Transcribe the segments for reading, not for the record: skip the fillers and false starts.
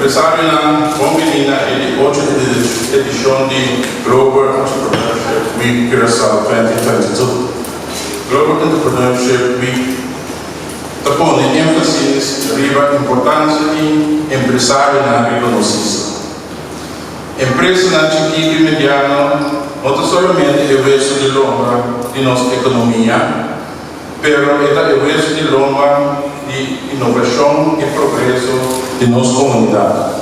Empresarionan, bon bini na e di ocho edishon di Global Entrepreneurship Week Curaçao 2022. Global Entrepreneurship Week ta pone énfasis riba importansia di empresarionan riba nos isla. Empresanan chikitu i mediano no ta solamente e wesu di lomba di nos ekonomia, pero e ta e wesu di lomba di inovashon i progreso di nos komunidat.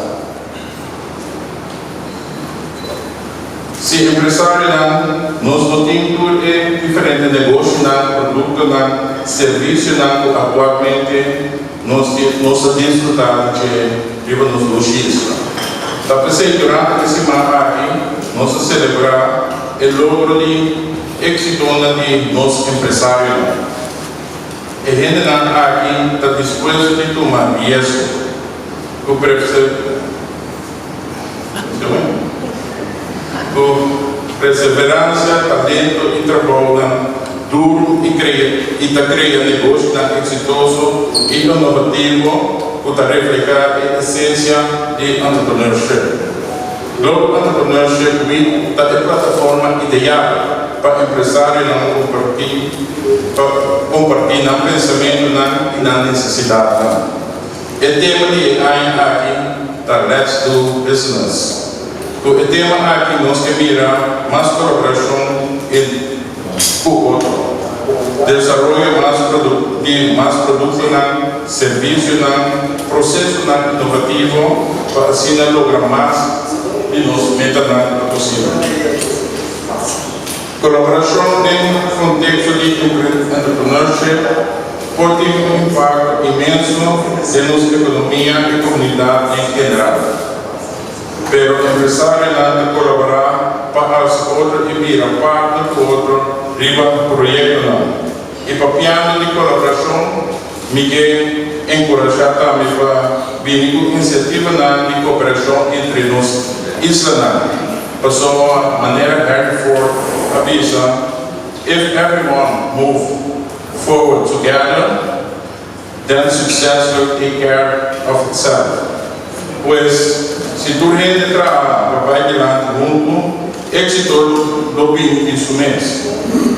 Si empresarionan nos no tin tur e diferente negoshinan, produktonan, servisionan ku aktualmente nos nos ta disfrutá di dje riba nos dushi isla. Ta p'esei durante e siman aki nos ta selebrá e logro di éksitonan di nos empresarionan. E hendenan aki ta dispuesto di tuma riesgo ku Ku perseveransia, talento i trabounan duru i krea i ta krea negoshinan eksitoso i inovativo ku ta reflehá e esensia di entrepreneurship. Global Entrepreneurship Week ta e plataforma ideal pa empresarionan kompartí pa kompartí nan pensamentunan i nan nesesidatnan. E tema di e aña aki ta Let's Do Business. Ku e tema aki nos ke mira mas kolaborashon ku otro, desaroyo mas di mas produktonan, servisionan, prosesonan inovativo pa asina logra mas di nos metanan ku ta posibel. Kolaborashon den konteksto di entrepreneurship por tin un impakto inmenso den nos ekonomia i komunidat en general. Pero empresarionan ta kolaborá pa alsa otro i bira partner ku otro riba proyektonan. I papiando di kolaborashon, mi ke enkurashá tambe pa bini ku inisiativanan di kooperashon entre nos islanan. Pasobra manera Henry Ford a bisa, If everyone move forward together, then success will take care of itself. Pues, si tur hende traha pa bai dilanti huntu, éksito lo bini di su mes.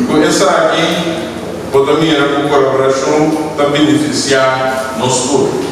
Ku esaki, bo ta mira ku kolaborashon ta benefisiá nos tur.